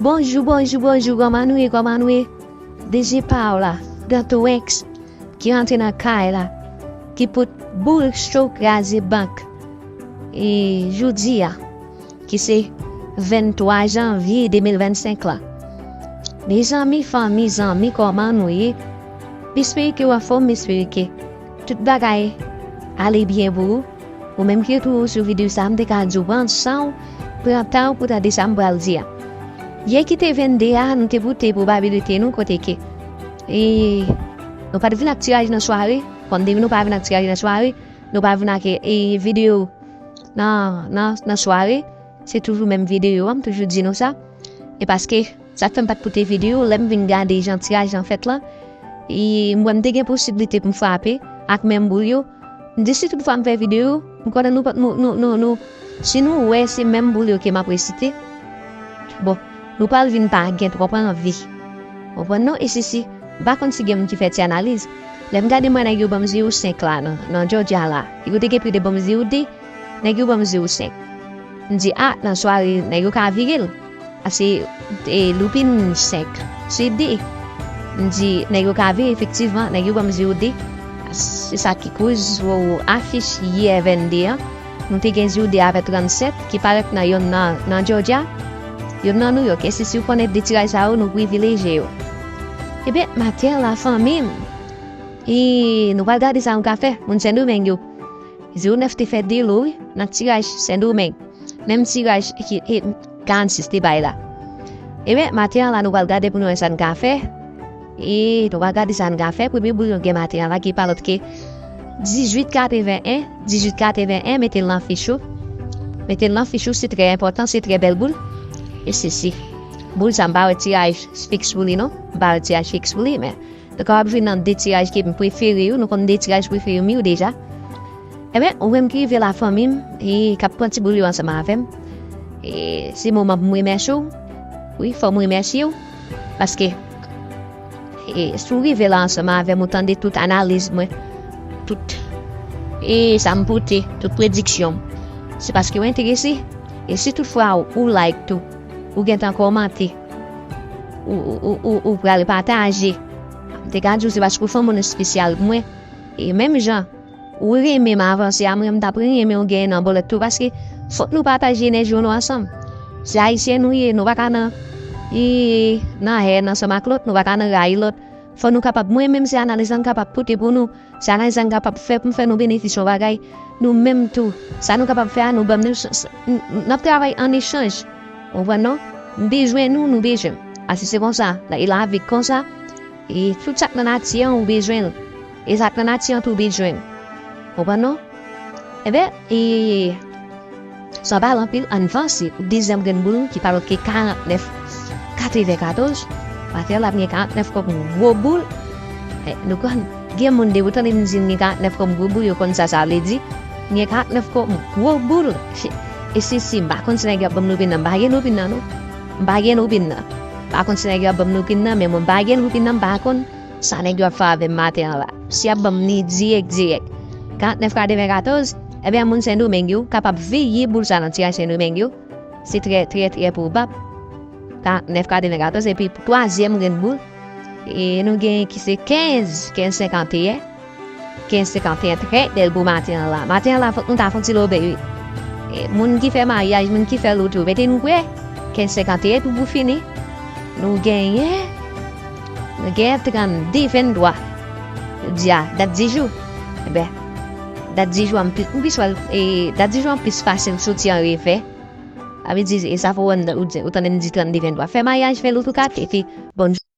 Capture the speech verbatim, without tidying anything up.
Bonjou, bonjou, bonjou, kòman nou ye, kòman nou ye? D J pa w la, Dantowex, ki rantre nan kay la, ki pot boul cho kraze bank. E jodi a, ki se venntwa janvye de mil vennsenk la. Mezanmi, fanmi, zanmi, kòman nou ye? M espere ke w anfòm, m espere ke tout bagay ale byen pou ou. Ou menm ki retwouve w sou videyo sa, m te ka di w pran san w, pran tan w pou tande sa m pral di a. Yè ki te vennde a, nou te pote pwobabilite nou kote ke, e, nou pa t vin ak tiraj nan sware, kòm depi nou pa vin ak tiraj nan sware, nou pa vin ak, e, videyo nan, nan, nan sware, se toujou menm videyo a, m toujou di nou sa. E paske, sa k fè m pa t pote videyo, lè m vin gade jan tiraj lan fèt lan, e m wè m te gen posiblite pou m frape ak menm boul yo. M di si toutfwa m fè videyo, m konnen nou, nou, nou, nou, nou, si nou wè se menm boul yo ke m ap resite, bon, nou pral vin pa gen twòp anvi. Konprann non? E si, si, m pa konn si gen moun ki fè ti analiz. Lè m gade mwen nèg yo ban m zewo senk la nan, nan Georgia la. Yo te gen pou yo te ban m zewo de, nèg yo ban m zewo senk. M di, a, nan sware, nèg yo ka vire l. A se, e, loupin senk. Se de. M di, nèg yo ka vire, efektivman, nèg yo ban m zewo de. Se sa ki koz, ou afich yè vennde an. Nou te gen zewo de avè trannsèt, ki parèt nan yonn nan, nan Georgia, yonn nan New York. E si, si w konnen de tiraj sa yo, nou privilejye yo. Ebyen, maten an la, fanmi m, e nou pral gade sa nou ka fè, moun Sendomeng yo. Zewo nèf te fè de lo, wi, nan tiraj Sendomeng. Menm tiraj ki, e, karannsis te bay la. Ebyen, maten an la, nou pral gade pou nou wè sa n ka fè. E nou pral gade sa n ka fè. Premye boul nou gen maten an la ki pa lòt ke dizuit katreven en, dizuit katreven en, mete l nan fich ou. Mete l nan fich ou, se trè enpòtan, se trè bèl boul. E se, se boul sa, m pa wè tiraj fiks pou li non. M pa wè tiraj fiks pou li, men nou kapab jwe nan de tiraj ke m prefere yo. Nou konn de tiraj prefere m yo deja. Ebyen, ou menm ki rive la, fanmi m, e k ap pran ti boul yo ansanm avè m, e se moman pou m remèsye w. Wi, fò m remèsye w. Paske, e si w rive la ansanm avè m, ou tande tout analiz mwen, tout, e sa m pote, tout prediksyon m, se paske w enterese. E si toutfwa ou, ou like tou, ou gentan kòmante, ou, ou, ou, ou, ou pral pataje, m te ka di w se paske ou fè yon moun espesyal pou mwen. E menm jan ou renmen m avanse a, mwen, m t ap renmen w genyen nan bòlèt tou, paske fòk nou pataje enèji nou ansanm. Se Ayisyen nou ye, nou pa ka nan, e, nan hèn ansanm ak lòt, nou pa ka nan rayi lòt. Fò nou kapab, mwen menm, se analiz la m kapab pote pou nou, se analiz la m kapab fè pou m fè nou benefisye yon bagay. Nou menm tou, sa nou kapab fè a, nou ban m, nou, n, n, n ap travay an echanj. Ou konprann non? M bezwen nou, nou bezwen m. Asi se konsa, la, e lavi k konsa. E tout sa k nan nati an, ou bezwen l. E sa k nan nati an tou, ou bezwen l. Konprann non? Ebyen, e, san pale anpil, ann vanse pou dezyèm grenn boul ki pa lòt ke karantnèf katrevenkatòz. Maten an la, m gen karantnèf kòm gwo boul. E, nou konn, gen moun depi w tande m di m gen karantnèf kòm gwo boul, yo konn sa sa vle di. M gen karantnèf kòm gwo boul. E si, si, m pa konn si nèg yo ap ban m loupin nan, m pa gen loupin nan non. M pa gen loupin nan. M pa konn si nèg yo ap ban m loupin nan, men mwen m pa gen loupin nan, m pa konn sa nèg yo ap fè avè m maten an la. Si y ap ban m li dirèk, dirèk. Karantnèf katrevenkatòz, ebyen, moun Sendomeng yo kapab veye boul sa nan tiraj Sendomeng yo. Se trè, trè, trè pwobab. Karantnèf katrevenkatòz, epi pou twazyèm grenn boul, e nou gen ki se kenz, kenz senkanteyen. Kenz senkanteyen trè bèl pou maten an la. Maten an la, fòk nou ta fè yon ti lobe, wi. E, moun ki fè maryaj, moun ki fè loto, mete nou prè. Kenz senkanteyen tou pou fini. Nou genyen, nou genyen trannde venntwa. Jodi a, dat di jou. Ebyen, dat di jou an, m plis, m plis wè l, e, dat di jou an plis fasil soti an revè. Sa vle di, e sa fè w wè m, ou di, ou tande m di trannde venntwa. Fè maryaj, fè loto kat, epi, bon,